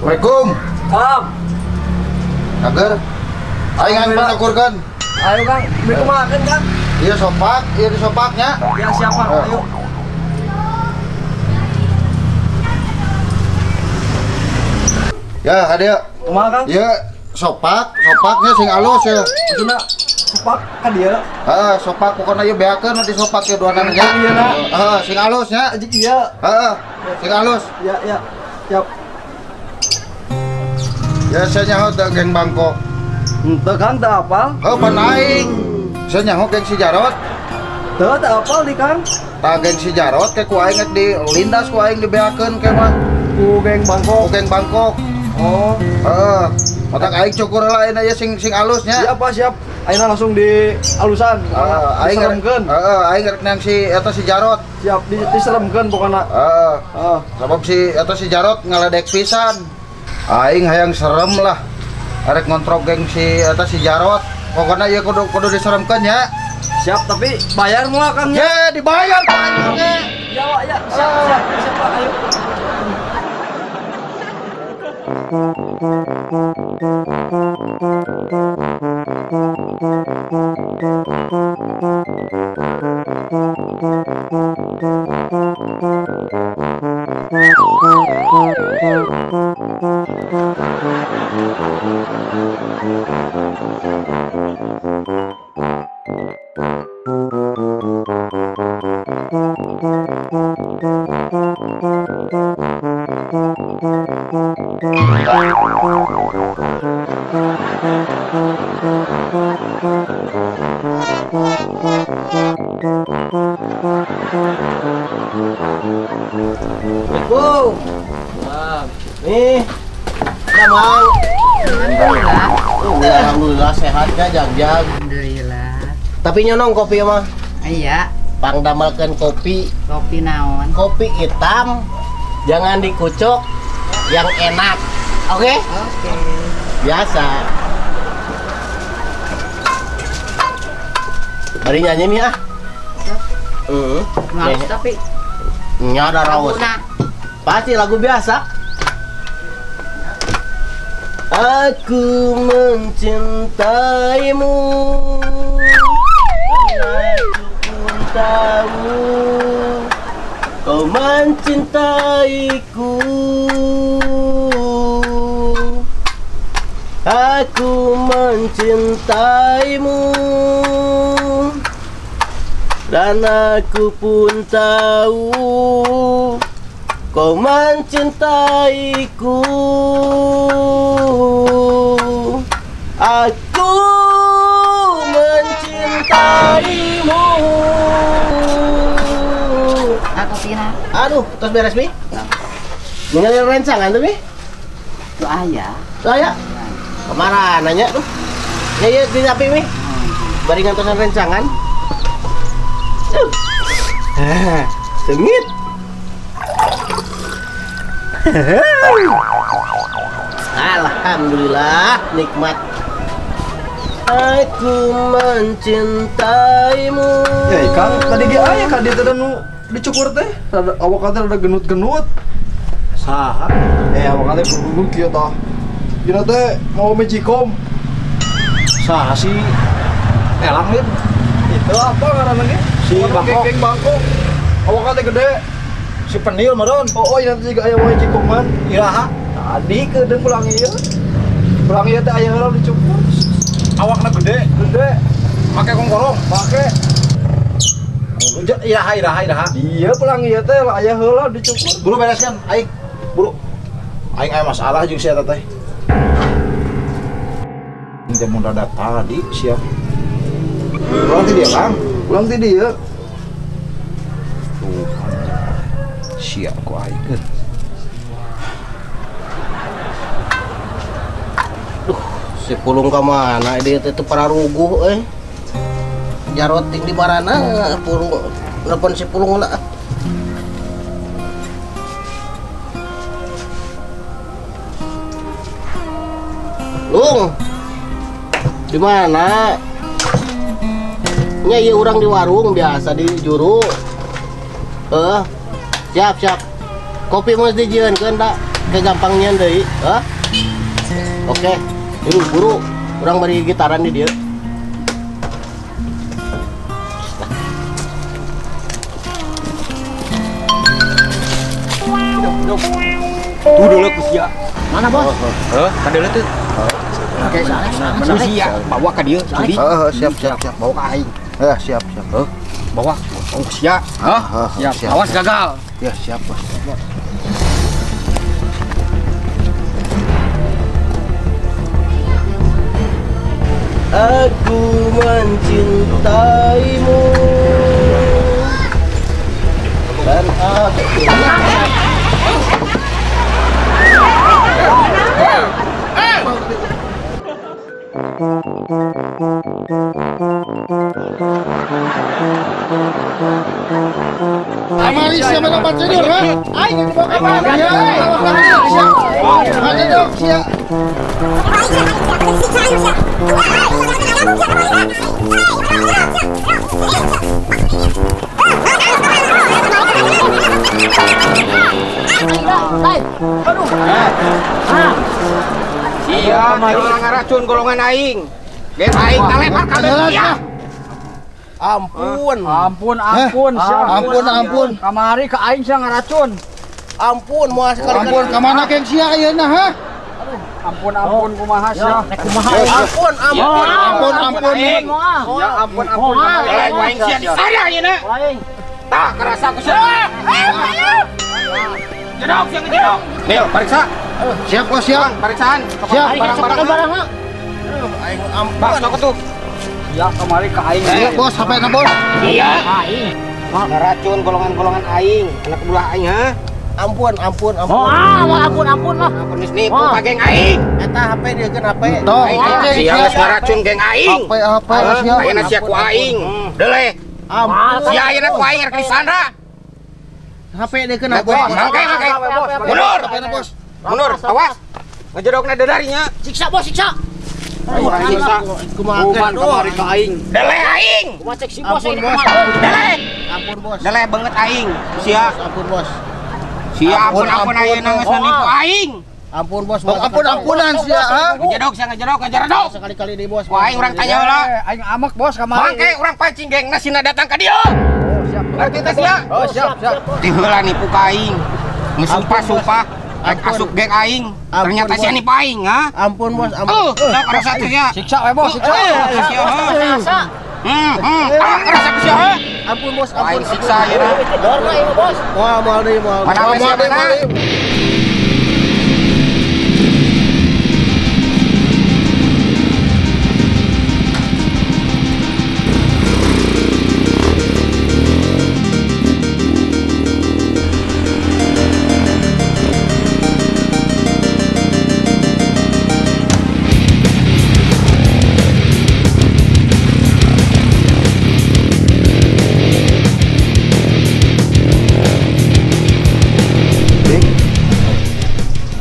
Assalamualaikum. Salam. Agar. Aing aing panakurkeun. Ayo Kang, beli kumahakeun Kang. Iya sopak, iya di sopaknya. Ya siapa? Ayo. Ya, hadieu. Kumaha Kang? Iya, sopak, sopaknya sing alus ya. Maksudna sopak ka dieu? Heeh, sopak pokona ieu beakeun di sopak ieu duanana nya. Iya na. Heeh, sing alus nya. Iya. Heeh, sing alus. Iya, iya. Siap. Ya saya nyaho teu geng Bangkok. Henteu Kang, teu apal. Oh, pan aing. Saya nyaho geng si Jarot. Teu, teu apal di Kang. Tah geng si Jarot ke ku aing rek dilindas ku aing dibeakeun ke mah. Ku geng Bangkok. Ku geng Bangkok. Oh, heeh. Matak aing cukur heula ayeuna ieu sing sing alusnya. Siap, Pak, siap. Ayeuna langsung di alusan. Heeh, aing diseremkeun. Heeh, aing rek nang si eta si Jarot. Siap, diseremkeun pokona. Heeh. Heeh. Sabab si eta si Jarot ngaledek pisan. Aing hayang serem lah. Arek ngontrok geng si eta si Jarot. Pokona ieu kudu kudu diseremkeun ya. Siap, tapi bayar moal Kang ya? Ya, dibayar Pak aing ge. Ya, Pak, ya. Siap, siap, siap, Pak. Ayo. Assalamualaikum. Nih, Mamang. Alhamdulillah. Alhamdulillah sehat ya, jag-jag. Alhamdulillah. Tapi nyonong kopi mah? Iya. Pangdamelkeun kopi. Kopi naon? Kopi hitam. Jangan dikucuk, yang enak. Oke? Okay? Oke. Okay. Biasa. Bari nyanyi nih ah. Heeh. Ngaus tapi. Nya ada raos. Pasti lagu biasa. Aku mencintaimu, aku pun tahu kau mencintaiku. Aku mencintaimu dan aku pun tahu kau mencintaiku. Aku mencintaimu. Aku pina. Aduh, terus beres mi? Ningali rencangan tuh mi? Tuh aya. Tuh aya. Kemana nanya tuh? Ya ya di sapi mi. Bari ngantosan rencangan. Sengit. Alhamdulillah nikmat. Aku mencintaimu. Ya Kang, tadi ge aya ka dieu teh nu dicukur teh. Awak teh rada genut-genut. Saha? Awak teh kudu kieu tah. Dina teh mau mejikom. Saha si Elang ieu? Itu apa ngaranna ge? Si Bangkok. Geng Bangkok. Awak teh gede. Si penil meureun. Oh, ieu nanti juga aya mejikoman. Iraha? Tadi kedeung pulang ieu. Pulang ieu teh aya heula dicukur. Awakna gede, gede. Make kongkorong, make. Iraha iraha iraha. Iya pulang ieu teh aya heula dicukur. Buru bereskan aing. Buru. Aing aya masalah jeung sia teh. Teh mun rada tadi sia. Pulang ti dieu, Kang. Pulang ti dieu. Tuh. Sia ku aing. Duh, si pulung ka mana dia teh pararuguh euy. Jarot ting di marana pulung nelpon si pulung lah. Lung. Di mana? Nya ieu urang di warung biasa di juru. Siap siap. Kopi mesti dijieunkeun da. Kayak gampangnya deui, hah? Oke, ini buru urang bari gitaran di dieu. Tuh dulu ku sia. Mana, Bos? Heuh, ka deuleu teh. Oke, ku sia bawa ka dieu. Heeh, siap siap siap. Bawa ka aing. Ya, siap siap. Heuh, bawa tong ku sia. Hah? Siap. Awas gagal. Ya, siap, Bos. Aku mencintaimu dan aku. Amali siapa dapat tidur, ha? Aing dibawa ke mana ya? Ayo sia. Iya, golongan ngaracun golongan aing. Geng aing talempar kabeh sia. Ampun. Ampun, ampun, ampun, ampun. Kamari ke aing sia ngaracun. Ampun, moal sekali. Ampun, ka mana geng sia ayeuna, ha? Ampun, ampun kumaha sia. Ampun, ampun, ampun, ampun. Ya ampun, ampun. Lain aing sia disada ayeuna. Tak kerasa ku sia. Jedok sia ngejedok. Nil, periksa. Siap, Bos, siap. Periksaan. Siap, barang-barang. Aduh, aing ampun. Bang, sok tuh. Ya, kemari ke aing. Iya, Bos, HP na, Bos. Iya. Aing. Ngeracun golongan-golongan aing, anak buah aing, ha? Ampun, ampun, ampun. Oh, ah, ampun, ampun lah. Ampun geus nipu ka geng aing. Eta HP dia kan HP. Tuh, sia geus ngaracun geng aing. HP HP sia. Ayeuna sia ku aing. Deuleh. Ampun. Sia ayeuna ku aing rek disandra. HP dia kan HP. Mangke, mangke. Mundur. Bos. Mundur, awas. Ngejedokna dedarinya. Siksa, Bos, siksa. Kumaha kamari ka aing. Deleh aing. Kumaha cek si bos ini kumaha. Deleh. Ampun, Bos. Deleh banget aing. Sia. Ampun, Bos. Sia ampun ampun ayeuna geus nipu aing. Ampun, Bos. Ampun ampunan sia, ha? Ngejedok sia ngejedok ngejedok. Sekali-kali deui, Bos. Ku aing urang tanya heula. Aing amek, Bos, kamari. Mangke urang pancing gengna sina datang ka dieu. Oh, siap. Ngerti teh sia? Oh, siap, siap. Ti heula nipu ka aing. Geus sumpah-sumpah. Rek asup geng aing, ternyata sia nipu aing, ha? Ampun, Bos, ampun. Sok rasa tuh sia. Siksa we, Bos, siksa. Ah, rasa sia, ha? Ampun, Bos, ampun. Aing siksa ayeuna. Dorna ieu, Bos. Moal moal deui, moal. Mana we sia mana?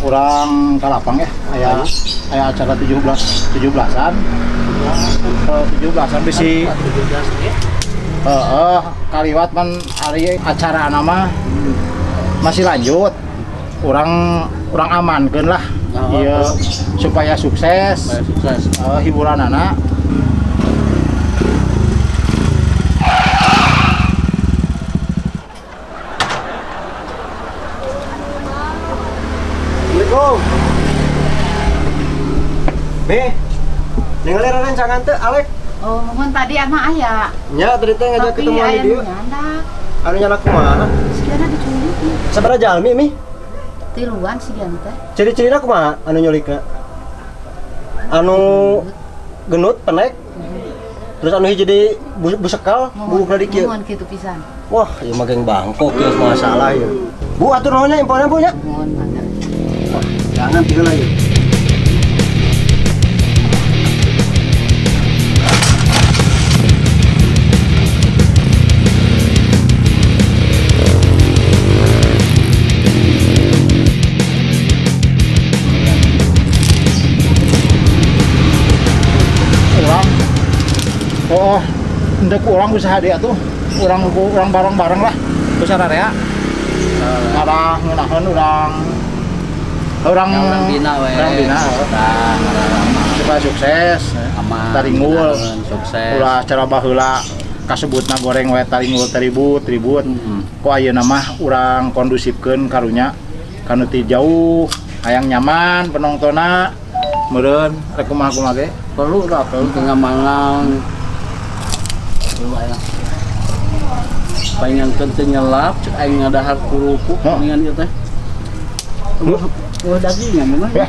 Kurang kalapang ya, aya acara 17-an. 17-an bisi. Heeh, kaliwat man ari acara nama masih lanjut. Urang urang amankeun lah. Ieu supaya sukses. Supaya sukses. Hiburan anak. Assalamualaikum. Be, ningali rencangan teh Alek. Oh, mohon tadi ama aya. Nya tadi teh ngajak ketemuan di dieu. Anu nyanak kumaha? Sigana diculik. Sabaraha jalmi mi? Tiluan sigana teh. Ciri-cirina kumaha anu nyulikna? Anu genut penek. Terus anu hiji di busekal, bubukna di kieu. Mohon kitu pisan. Wah, ieu mah geng Bangkok ya masalah ya. Bu, atur nuhun nya infona Bu nya. Mohon mangga. Wah, jangan tieu lah ya. Oh, ndek urang usaha dia tuh, urang bareng-bareng lah, usaha area. Arah ngeunaheun urang Orang bina we. Orang bina. Tah, supaya sukses, aman, taringgul, sukses. Ulah cara baheula kasebutna goreng we taringgul taribut, ribut. Ku ayeuna mah urang kondusifkeun karunya kanu ti jauh, hayang nyaman penontonna meureun rek kumaha-kumaha ge. Perlu lah, perlu kenyamanan. Perlu aya. Palingan teu nyelap, cek aing ngadahar kerupuk mendingan ieu teh. Wah, dagingnya memang. Ya.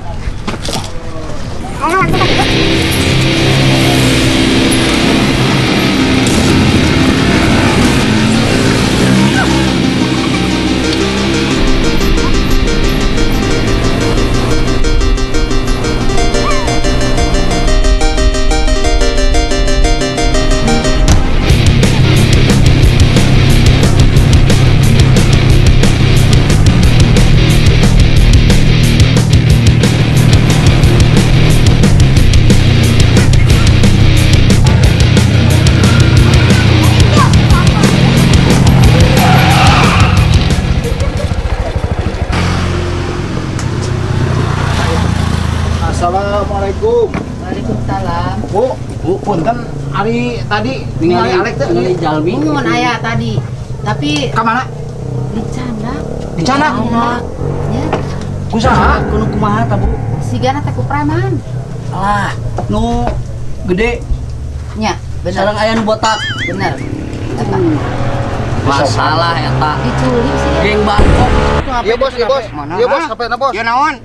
Assalamualaikum. Waalaikumsalam. Bu, Bu, punten ari tadi ningali Alek teh ningali jalmi. Mun aya tadi. Tapi ka mana? Di canda. Di canda? Ya. Ku saha? Kuno kumaha ta, Bu? Sigana teh ku preman. Alah, nu gede. Nya, bener. Sareng aya nu botak. Bener. Eta. Masalah eta. Diculik sih. Geng Bangkok. Iya bos, iya bos. Iya bos, HP-na bos. Ieu naon?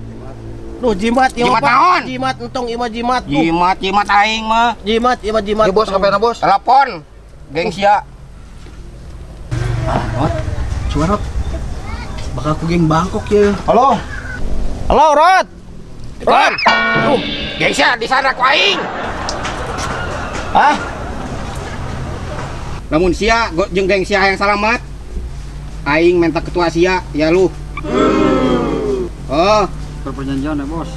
Duh jimat ieu jimat naon? Jimat entong ieu mah jimat. Jimat jimat aing mah. Jimat ieu mah jimat. Ieu bos HP-na bos. Telepon. Geng sia. Ah, Rot. Coba Rot. Bakal ku geng Bangkok ya. Halo. Halo, Rot. Rot. Tuh, geng sia di sana ku aing. Hah? Lamun sia jeung geng sia yang salamat. Aing minta ketua sia, ya lu. Oh. Perjanjian ya bos.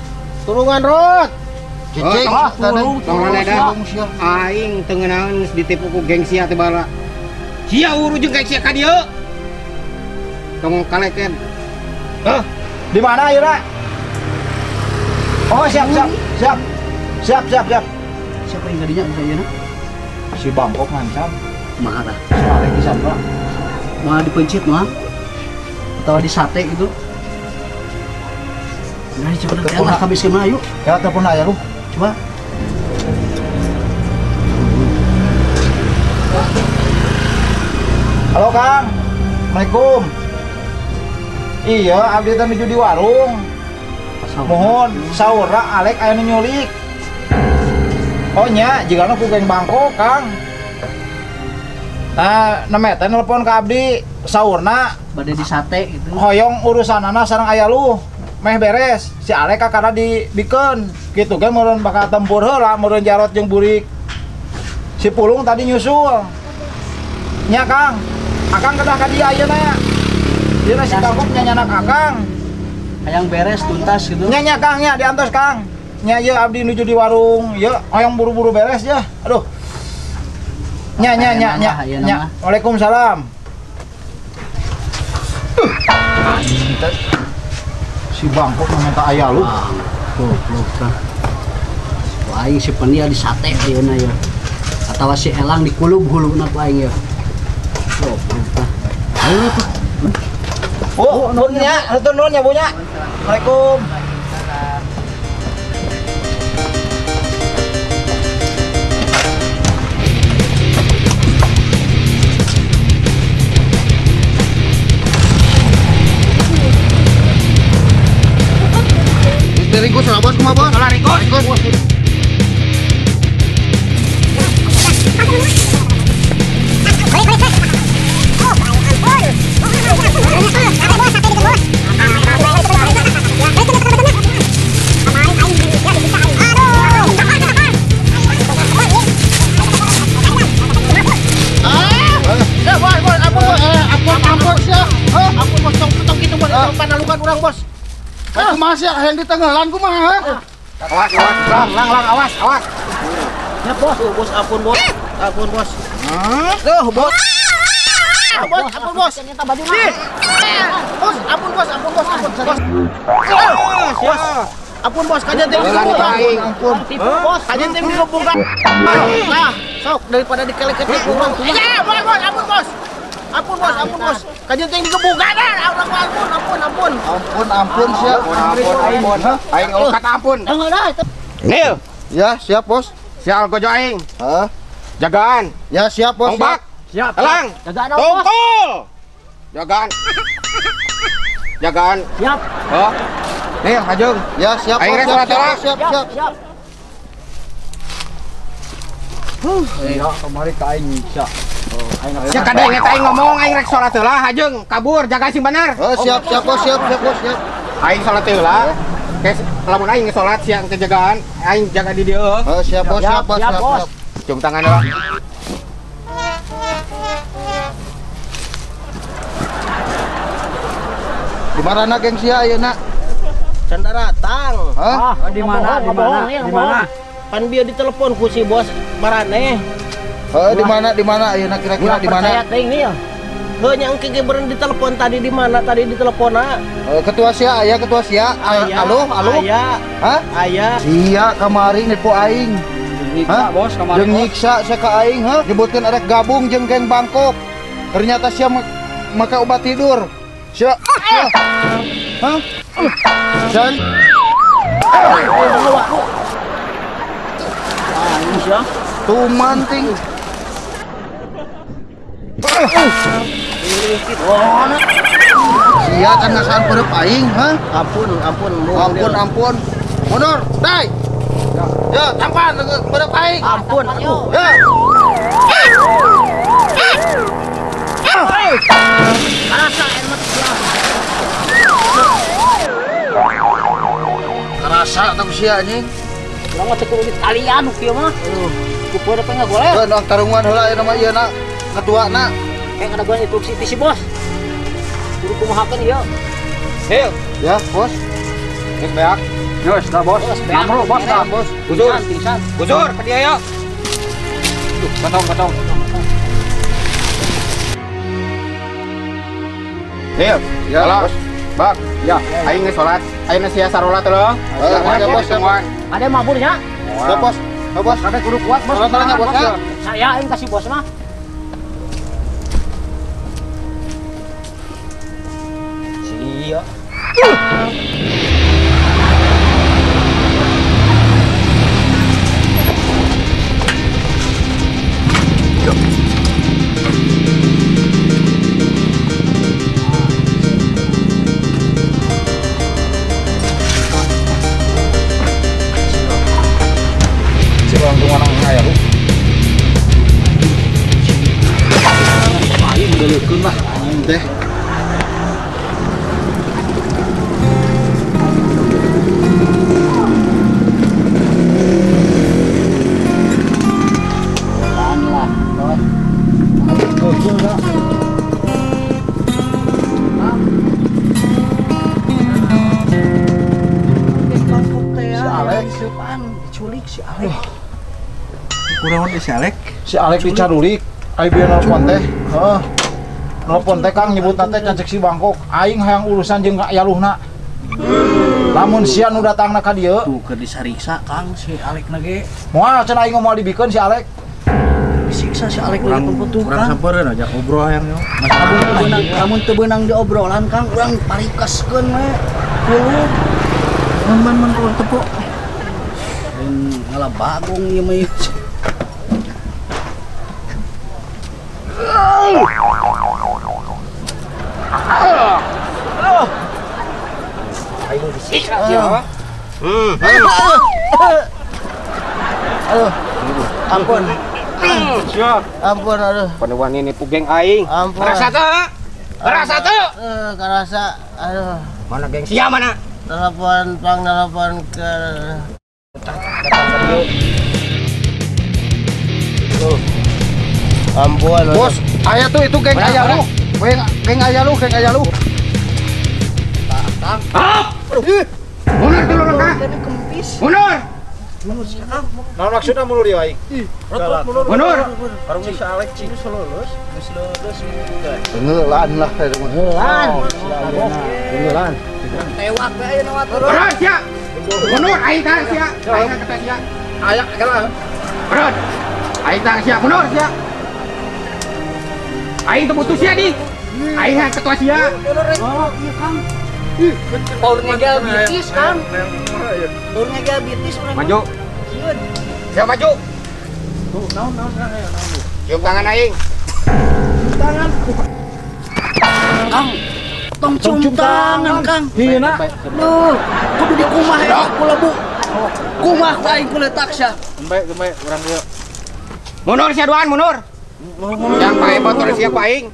Tulungan Rot. Cicing, tolong aing teu ngeunaheun geus ditipu ku geng sia teh bala. Sia uru jeung geng sia ka dieu. Tong kaleken. Hah? Di mana ayeuna? Oh, siap, siap. Siap. Siap, siap, siap. Siapa yang kadinya bisa ayeuna? Si Bangkok ngancam. Kumaha tah? Si Alek di sana. Moal dipencit moal. Atau di sate gitu. Nah, coba telepon lah habis kemana yuk. Ya, telepon aja lu. Coba. Halo, Kang. Assalamualaikum. Iya, abdi teh nuju di warung. Mohon saura Alek aya nu nyulik. Oh nya, jigana ku geng Bangkok, Kang. Nah, neme teh nelpon ka abdi saurna bade di sate gitu. Hoyong urusanana sareng aya lu. Meh beres, si Alek kakara dibikeun gitu ge meureun bakal tempur heula meureun Jarot jeung Burik. Si Pulung tadi nyusul. Nya Kang, Akang kedah ka dieu ayeuna. Ieu si Bangkok nyanyanak Akang. Hayang beres tuntas gitu. Nya nya Kang nya diantos Kang. Nya ieu abdi nuju di warung, ieu hoyong buru-buru beres ya. Aduh. Nya nya nya nya. Nya. Waalaikumsalam. Si Bangkok minta ayah lu. Goblok tah. Aing si Penia di sate ayeuna ya. Atawa si Elang dikulub huluna ku aing ya. Goblok tah. Ayo tuh. Oh, nuhun nya, hatur nuhun nya Bu nya. Assalamualaikum. Ringkus lah bos, kumaha bos? Salah ringkus. Ringkus. Ampun bos, tong kitu bos, panalukan urang bos. Kumaha sih yang di tenggelan kumaha? Awas, awas, lang, lang, lang, awas, awas. Ya bos, bos, ampun bos, ampun bos. Tuh bos. Bos, ampun bos. Bos, ampun bos, ampun bos, ampun bos. Bos. Ampun bos, kajian teh digebukan. Ampun. Bos, kajian teh digebukan. Nah, sok daripada dikelek-kelek urang. Ya, bos, bos, ampun bos. Ampun bos, ampun bos. Kajian teh digebukan. Urang ampun, ampun, ampun. Ampun, ampun sia. Ampun, ampun. Aing kata ampun. Nil. Ya, siap bos. Sial gojo aing. Heeh. Jagaan. Ya, siap bos. Tombak. Siap. Elang. Jagaan bos. Tungkul. Jagaan. Jagaan. Siap. Oh. Nil, hajung. Ya, siap. Aing rek salat heula. Siap, siap, siap. Ya, kemari ka aing nyiksa. Sia kadang eta aing ngomong aing rek salat heula, hajung kabur jaga sing bener. Oh, siap, siap bos, siap, siap bos, siap. Aing salat heula. Kes lamun aing salat siang kejagaan, aing jaga di dieu. Oh, siap bos, siap bos, siap bos. Cium tangan heula. Di mana geng sia ayeuna? Can datang. Hah? Di mana? Di mana? Di mana? Pan bieu ditelepon ku si bos marane. Heuh, di mana? Di mana ayeuna kira-kira di mana? Percaya teuing nih. Heuh nya engke ge beureun ditelepon tadi di mana tadi diteleponna? Ketua sia aya ketua sia. Halo, halo. Aya. Hah? Aya. Sia kamari nipu aing. Nyiksa bos kamari. Jeung nyiksa sia ka aing heuh. Nyebutkeun arek gabung jeung geng Bangkok. Ternyata sia make obat tidur. Sia. Hah? Dan tuman ting. Sia kan ngasaan perep aing, hah? Ampun, ampun, ampun, ampun. Mundur, dai. Ya, tampan perep aing. Ampun, aduh. Ya. Karasa enak sia. Karasa tong sia anjing. Urang mah teu kudu kalian kieu mah. Ku poe depan ngagoleh. Heuh, nu tarungan heula ieu mah ieu na ketuana. Kayak kada gua instruksi ti si bos. Kudu kumahakeun ieu. Hil. Ya, bos. Geus beak. Geus dah bos. Namro bos dah bos. Bujur. Bujur ka dieu yo. Tuh, potong, potong. Hil. Ya, bos. Bak. Ya, aing geus salat. Ayeuna sia sarolat lho. Ya, bos. Ada mabur nya. Ya, bos. Ya, bos. Kabeh kudu kuat, bos. Salat bos. Saya aing kasih bos mah. Sia. Teh. Diculik si Alek. Kurang si Alek. Si Alek dicarulik. Aing bieu nelpon teh. Heeh. Nelpon teh Kang nyebutna teh cacek si Bangkok. Aing hayang urusan jeung yaluhna. Lamun sia nu datangna ka dieu, tuh keur disariksa Kang si Alek na ge. Moal cenah aing moal dibikeun si Alek. Disiksa si Alek lagi tuh Kang. Urang sampereun aja ngobrol hayang yo. Lamun teu beunang diobrolan Kang, urang parikaskeun we. Hulu. Man man tepuk. Ngalah bagong ieu mah. Aing disiksa sia. Aduh. Ampun. Siap. Ampun aduh. Panuan ini pu geng aing. Ampun. Karasa teu? Karasa teu? Karasa. Aduh. Mana geng sia mana? Telepon pang telepon ke. Ampun. Bos, ayah tuh itu geng ayah lu. Geng ayah lu, geng ayah lu. Mundur dulu langkah. Mundur. Mundur sia Kang. Naon maksudna mundur ieu aing? Mundur. Karung si Alek cing geus lulus. Geus lulus. Tenggelan lah eta mah. Tenggelan. Tenggelan. Tewak we ayeuna mah turun. Mundur sia. Mundur aing tah sia. Aing kata sia. Aya kela. Mundur. Aing tah sia, mundur sia. Aing teu butuh sia di. Aing ketua sia. Oh, iya Kang. Paur ngegel bitis Kang. Paur ngegel bitis urang. Maju. Sieun. Ya maju. Tuh, naon naon naon. Cium tangan aing. Tangan. Kang. Tong cium tangan Kang. Hina. Duh, kudu dikumah eta ku lebu. Kumah ku aing ku letak sia. Gembe gembe urang ieu. Mundur sia duaan mundur. Yang pae motor sia ku aing.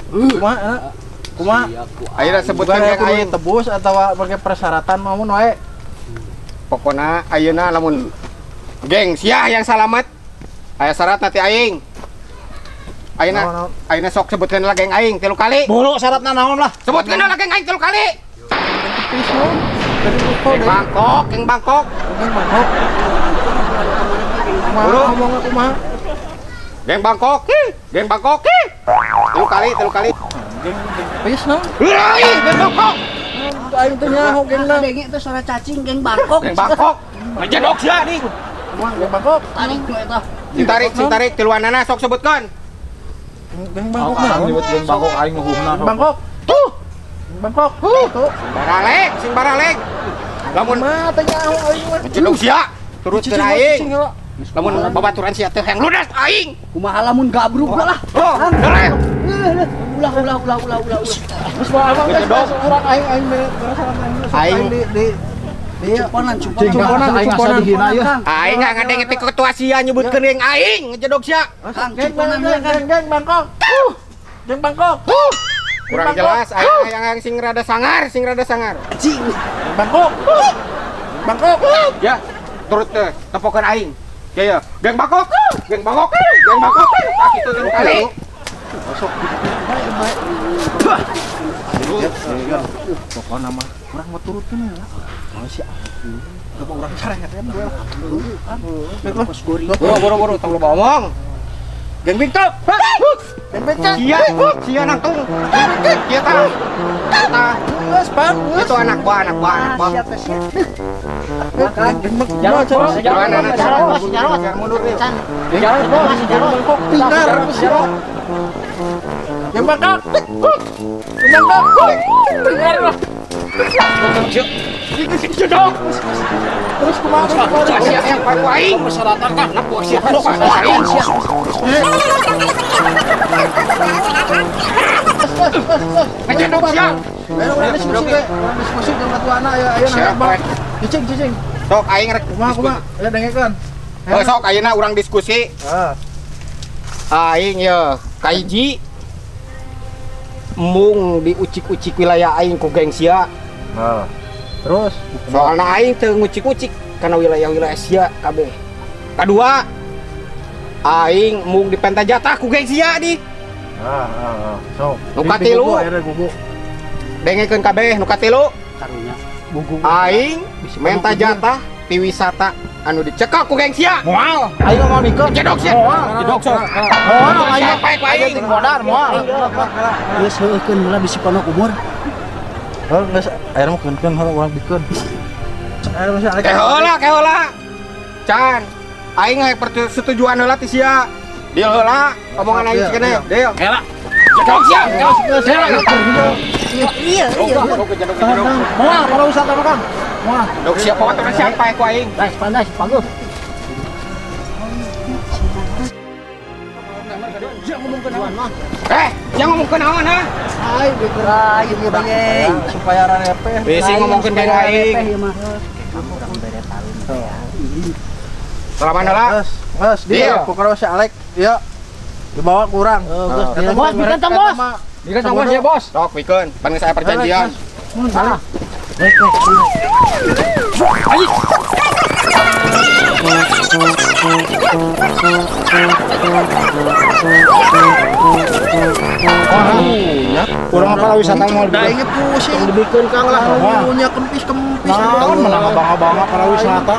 Kumaha? Kumaha? Ayeuna sebutkeun yang aing tebus atawa pakai persyaratan mamun wae. Pokona ayeuna lamun geng sia yang salamet aya syarat nanti aing. Ayeuna ayeuna sok sebutkeun lah geng aing 3 kali. Bolo syaratna naon lah? Sebutkeun lah geng aing 3 kali. Geng Bangkok, geng Bangkok. Geng Bangkok. Kumaha ngomongna kumaha? Geng Bangkok, geng Bangkok. 3 kali, 3 kali. Geng pis naon? Heuh, geng Bangkok. Aing teh nyaho gengna. Denge teh suara cacing geng Bangkok. Geng Bangkok. Ngejedok sia nih. Kumaha geng Bangkok? Tarik nu eta. Ditarik, ditarik tiluanana sok sebutkeun. Geng Bangkok mah nyebut geng Bangkok aing nguhuna. Bangkok. Tuh. Geng Bangkok. Tuh. Sing baralek, sing baralek. Lamun mah teh nyaho aing mah. Ngejedok sia. Turutkeun aing. Lamun babaturan sia teh yang ludes aing. Kumaha lamun gabruk lah. Oh, boleh. Ulah ulah ulah ulah ulah. Geus bae abang geus urang aing aing aing di di cumponan cumponan cumponan dihina ieu. Aing ngadenge ti ketua sia nyebutkeun geng aing ngejedok sia. Kang cumponan geng geng Bangkok. Geng Bangkok. Kurang jelas aing yang sing rada sangar, sing rada sangar. Cing. Bangkok. Bangkok. Ya, turut teh tepokeun aing. Ya ya, geng Bangkok, geng Bangkok, geng Bangkok. Tak kitu 3 kali. Masuk. Pokokna mah urang mah turutkeun ya. Kalau si coba urang sarengat ya gue lah. Boro-boro tong loba omong. Geng Bangkok. Geng Bangkok. Sia, sia nangtung. Sia tah. Tah. Geus, Pan. Itu anak buah, anak buah, anak buah. Jalan, jalan, jalan, jalan, mundur nih. Jalan, Bangkok, tinggal, geng Bangkok, geng Bangkok, tinggal lah. Jedok. Terus kumaha? Sia yang pae aing persyaratan kah? Lepo sia aing. Ngejedok sia. Ayo urang diskusi we, urang diskusi jeung batuana ayo ayo nanya. Cicing cicing. Sok aing rek kumaha kumaha? Ya dengekeun. Oh sok ayeuna urang diskusi. Heeh. Aing ye kahiji mung diucik-ucik wilayah aing ku geng sia. Heeh. Terus soalna aing teu ngucik-ucik kana wilayah-wilayah sia kabeh. Kadua aing mung dipenta jatah ku geng sia di. Heeh heeh. Sok. Nu katilu dengekeun kabeh nu katilu. Karunya. Aing menta jatah ti wisata anu dicekak ku geng sia. Moal, aing mah mikeun. Jedok sia. Jedok sok. Moal aing pae ku aing. Ting modar moal. Geus heueuhkeun heula bisi ponok umur. Heuh geus ayeuna mah keun-keun heuh urang bikeun. Ayeuna mah ke heula, ke heula. Can. Aing hayang persetujuan heula ti sia. Deal heula, omongan aing cenah. Deal. Heula. Jedok sia. Iya, iya. Moal para wisata mah Kang. Moal. Dok siapa wae siapa ku aing. Guys, pandai bagus. Eh, jangan ngomongkeun naon ha? Aing Lain ieu mah supaya rarepeh. Bisi ngomongkeun geng aing. Urang bere talun. Salaman heula. Geus, geus dia ku si Alek, ieu dibawa kurang. Geus, bos, bikeun tong bos. Bikeun tong bos ya, Bos. Sok bikeun, pan geus aya perjanjian. Balik. Urang para wisata mau Da aing pusing dibikeun Kang lah nya kempis-kempis. Naon menang abang-abang para wisata.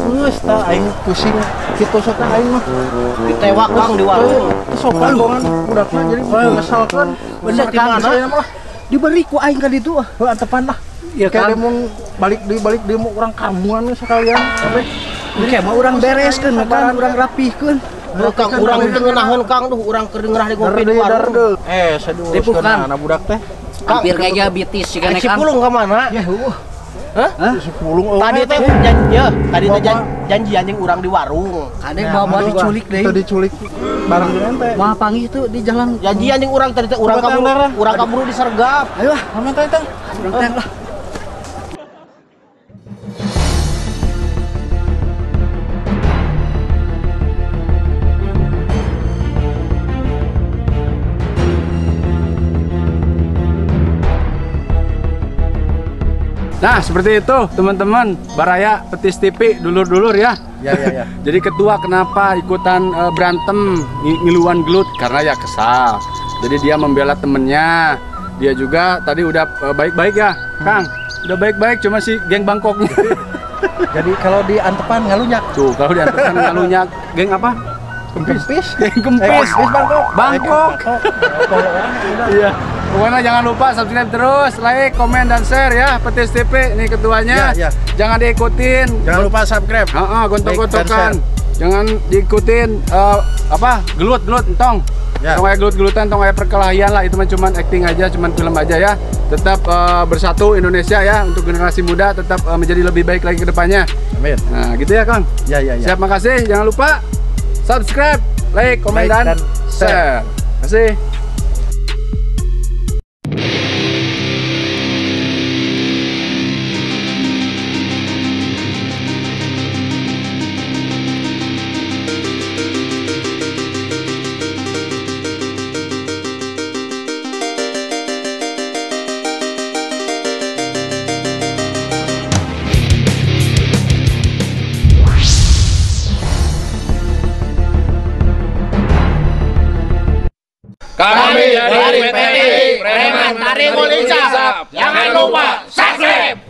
Geus tah aing pusing kitu sok aing mah ditewak Kang di warung. Sopan bongan budakna jadi ngesalkeun. Bener di mana mah diberi ku aing ka ditu ah. Heuh antepan lah. Ya kayak kan mun balik deui mau urang kamuan sekalian kabeh. Kayak mah urang bereskeun kan urang rapihkeun. Kang urang teu ngeunaheun Kang duh urang keur ngeurah di ngopi di warung. Saya anak budak teh. Hampir kayak bitis sih kan Si Pulung ke mana? Ya heuh. Hah? Si Pulung tadi teh tadi teh janjian jeung urang di warung. Kade bawa diculik deui. Teu diculik bareng jeung ente. Mah panggih tuh di jalan. Janjian jeung urang tadi teh urang kaburu disergap. Ayo lah, aman teh teh. Urang teh lah. Nah, seperti itu teman-teman, Baraya Petis TV, dulur-dulur ya. Ya, ya, ya. Jadi ketua kenapa ikutan berantem, ngiluan gelut? Karena ya kesal. Jadi dia membela temennya. Dia juga tadi udah baik-baik ya, Kang. Udah baik-baik, cuma si geng Bangkoknya. Jadi kalau di antepan ngalunyak. Tuh, kalau di antepan ngalunyak, geng apa? Kempis. Geng kempis. Bangkok. Bangkok. Iya. Pokoknya jangan lupa subscribe terus, like, komen, dan share ya. Petis TV ini ketuanya. Ya, ya. Jangan diikutin. Jangan lupa subscribe. Gontok-gontokan. Jangan diikutin apa? Gelut-gelut entong. Ya. Tong aya gelut-gelutan, tong aya perkelahian lah, itu mah cuman acting aja, cuman film aja ya. Tetap bersatu Indonesia ya, untuk generasi muda tetap menjadi lebih baik lagi ke depannya. Amin. Nah, gitu ya, Kang. Ya, ya, ya. Siap, makasih. Jangan lupa subscribe, like, komen, dan share. Terima kasih. Kami dari PTI Preman Tarimul Insaf. Jangan lupa subscribe.